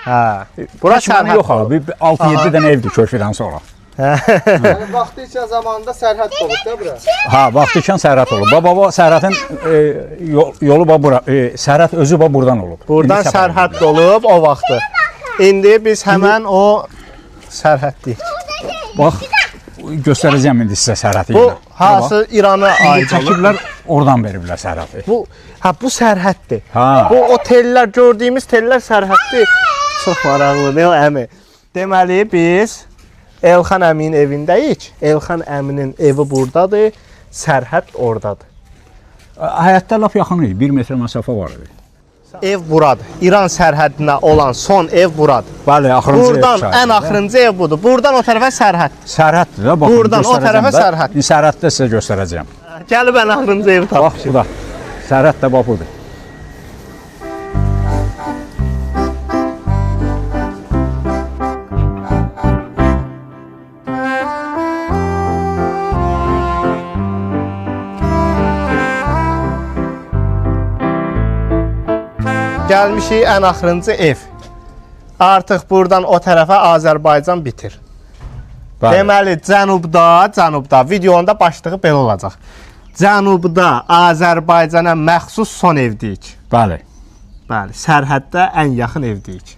Hə. Bura sərhəd yox abi, 6-7 dənə evdir körpüdən sonra. Yəni vaxtı ikən zamanında sərhəd olub da bura. Ha, vaxtı ikən sərhəd olub. Baba sərhədin yolu bax bura, sərhəd özü bax burdan olub. Buradan sərhəd olub o vaxtı. İndi biz həmən o sərhəddəyik. Bax, göstərəcəm indi sizə sərhədi. Bu hansı İrana aid olur? Çəkiblər, oradan veriblər sərhədi. Bu, hə, bu sərhəddir. Ha. Bu o tellər, gördüyümüz tellər sərhəddir. Çox maraqlı, nə o əmi? Deməli biz Elxan əminin evindəyik. Elxan əminin evi buradadır, sərhəd oradadır. Həyətdə lap yaxın idi, 1 metr məsafə var idi. Ev buradır. İran sərhədinə olan son ev buradır. Bəli, axırıncı ev. Buradan ən axırıncı ev budur. Buradan o tərəfə sərhəddir. Sərhəddir də, baxın. Buradan o tərəfə sərhəd. Sərhəddə sizə göstərəcəyəm. Gəlib ən axırıncı evi tapmışıq. Bax, bu da. Sərhəd də bax budur. Gəlmişik ən axırıncı ev. Artıq buradan o tərəfə Azərbaycan bitir. Bəli. Deməli, cənubda, videonun da başlığı belə olacaq. Cənubda Azərbaycana məxsus son evdiyik. Bəli. Bəli, sərhəddə ən yaxın evdiyik.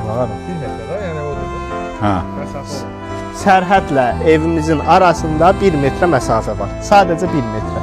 Var, 1 metr də, yəni odur. Hə. Məsafə. Sərhədlə evimizin arasında 1 metrə məsafə var. Sadəcə 1 metrə.